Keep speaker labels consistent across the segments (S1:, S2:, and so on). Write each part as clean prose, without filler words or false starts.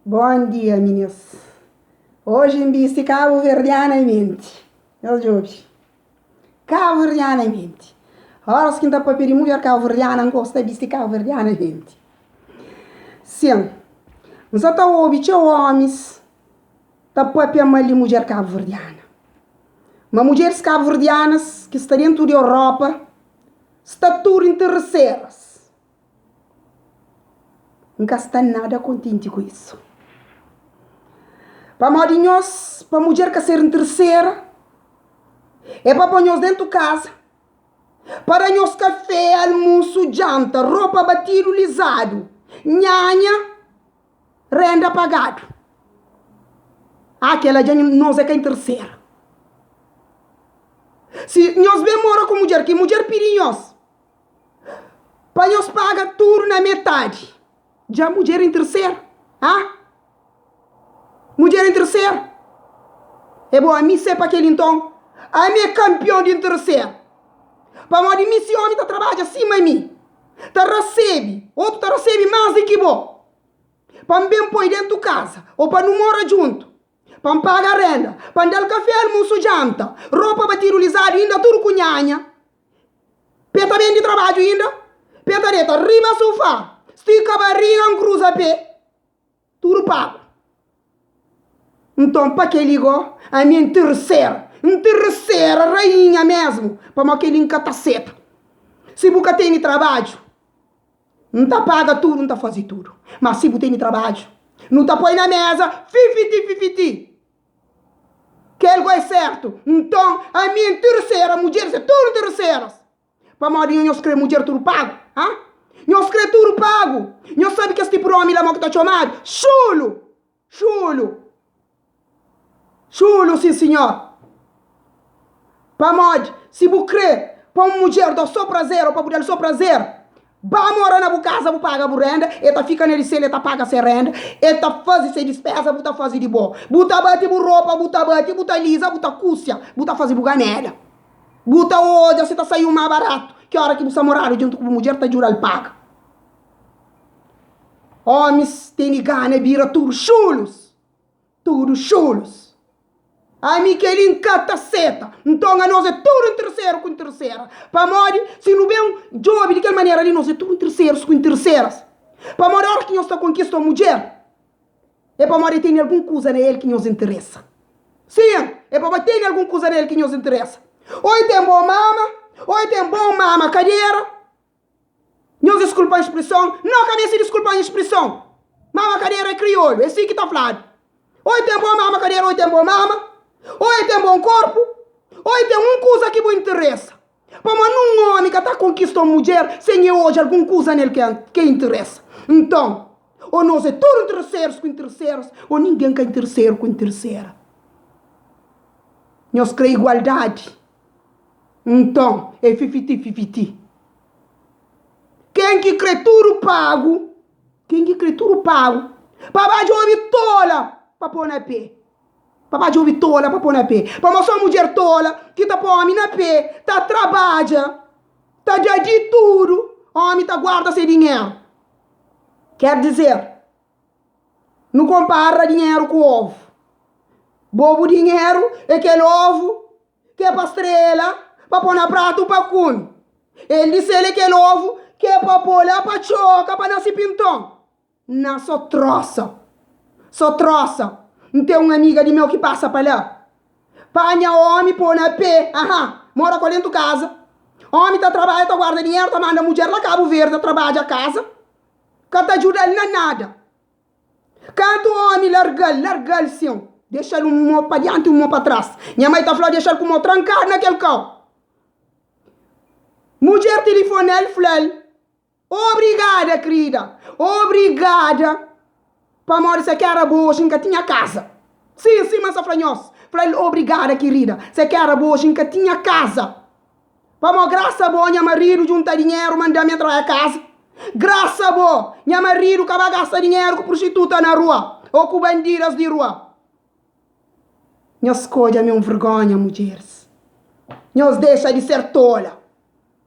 S1: Bon dia minis. Oji N bisti kabuverdianamenti. Nhos djobe. Kabuverdianamenti. Óras ki N ta papia di mudjer kabuverdiana, N gosta bisti kabuverdianamenti. Sin, N sa ta obi txeu ómis ta papia mal di mudjer kabuverdiana. Ma mudjeris kabuverdianas ki sta dentu di Europa sta tudu intereseras. N ka sta nada kontenti ku isu. Pamodi nhos, pa mudjer ka ser interesera, é pa poi nhos dentu kaza, pa da nhos kafé, almusu, djanta, ropa batidu, lizadu, nhanha, renda pagadu. Ah, kela dja nos é ka interesera. Si nhos ben mora ku mudjer, ki mudjer pidi nhos, Pa nhos paga tudu na metadi. Dja mudjer interesera. Ha? Mudjer interesera. É bo, ami se pa kel inton. Ami é kanpion di interesera. Pamodi mi si omi ta trabadja sima mi, ta rasebe, otu ta rasebe más di ki bo. Pa N ben poi dentu kaza ô pa nu mora djuntu. Pa N paga renda, pa N da-l kafé, almusu, djanta, ropa batidu, lizadu, inda tudu ku nhanha. Pé ta ben di trabadju inda, pé ta deta riba sufá, stika bariga N kruza pé, tudu pagu. Nton, pa kel-li gó, ami é N tirsera, N tirsera rainha mésmu, pamodi kel-li N ka ta seta. Si bu ka tene trabadju, N ta paga tudu, N ta faze tudu. Má si bu tene trabadju, nu ta poi na méza fifiti-fifiti. Kel gó é sértu. Nton, ami é N tirsera, mudjeris é tudu tirseras. Pamodi nho nhos krê mudjer tudu pagu? Ha? Nhos krê tudu pagu? Nhos sabe kes tipu di ómi la mo ki ta txomadu? Xulu! Xulu! Xulu, sin sinhor! Pamodi, si bu krê pa un mudjer da-u sô prazer ô pa bu da-l sô prazer, ba mora na bu kaza, bu paga bu renda, el ta fika na di sel, el ta paga se renda, el ta faze se dispéza, bu ta faze di bo. Bu ta bati bu ropa, bu ta bati, bu ta liza, bu ta kusia, bu ta faze bu ganela. Bu ta odja si ta sai un má baratu ki óra ki bu sta moradu djuntu ku bu mudjer ta djuda-l paga. Ómis tene gana bira tudu xulus. Tudu xulus. Ami kel-li N ka ta seta. Nton, anos é tudu nterseru ku ntersera. Pamodi, si nu ben djobe di kel manera li, nos é tudu nterserus ku nterseras. Pamodi, óras ki nhos ta konkista un mudjer, é pamodi el tene algun kuza na el ki nhos interesa. Sin, é pamodi tene algun kuza na el ki nhos interesa. Ô el ten bon mama, ô el ten bon mama kadera. Nhos diskulpa-m spreson. No ka meste diskulpa-m spreson. Mama kadera é kriolu, é si ki ta fladu. Ô el ten bon mama kadera, ô el ten bon mama, ô el ten bon korpu, ô el ten un kuza ki bu interesa. Pamodi nun ómi ka ta konkista un mudjer sen e odja algun kuza nel ki e interesa. Nton, ô nos é tudu intereserus ku intereseras, ô ningen ka intereseru ku interesera. Nhos kre igualdadi? Nton, é fifiti-fifiti. Ken ki kre tudu pagu, ken ki kre tudu pagu, pa ba djobe tola pa po na pe. Pa ba djobe tola pa po na pe. Pamodi so mudjer tola ki ta po omi na pe, ta trabadja, ta da di tudu, omi ta guarda se dinheru. Ker dizer, nu konpara dinheru ku ovu. Bo bu dinheru é kel ovu Ke pa strela, pa po na pratu pa kume. El di sel é kel ovu ke pa po la pa txoka pa nase pinton. Na so trosa. So trosa. N ten un amiga di meu ki pasa pa la. Panha omi po na pe. Aha. Mora ku el dentu kaza. Omi ta trabadja ta guarda dinheru ta manda mudjer la Kabu Verdi ta trabadja kaza. Ka ta djuda-l na nada. Kantu omi larga-l, larga-l sin dexa-l un mo pa dianti un mo pa tras. Nha mai ta fla dexa-l ku mo trankadu na kel kau. Mudjer tilifona-l fla-l, Obrigada krida, obrigada pamodi se k'éra bo oji N ka tinha kaza. Sin, sima N sa fla nhos, fla-l obrigada kirida, se k'éra bo oji N ka tinha kaza. Pamó grasa bo nha maridu djunta dinheru manda-m entra na kaza Grasa bo nha maridu ka ba gasta dinheru ku prostituta na rua ô ku bandidas di rua Nhos skodja mi un vergonha mudjeris Nhos dexa di ser tola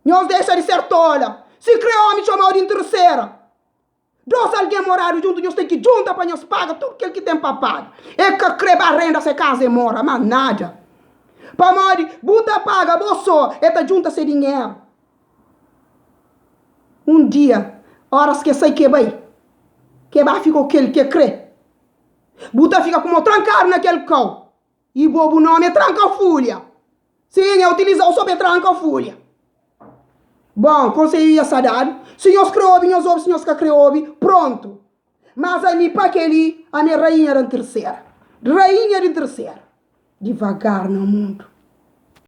S1: Nhos dexa di ser tola Si kre omi txoma-u di interesera. Dos algen moradu djuntu, nhos ten ki djunta pa nhos paga tudu kel ki ten pa paga. E ka kre ba renda se kaza e mora, mas nada. Pamodi bu ta paga bo so, e ta djunta se dinheru. Un dia, oras ke sai ke bai, ke ba fika ku kel ke kre. Bu ta fika ku mo trankadu na kel kau, i bo bu nomi é tranka-fulha. Sin, e utilizau so pa e tranka-fulha. Bon, konselhu dja sta dadu. Si nhos kre obi, nhos obi, si nhos ka kre obi, prontu. Mas ami pa keli, ami é rainha di ntersera. Rainha di ntersera. Divagar na mundu.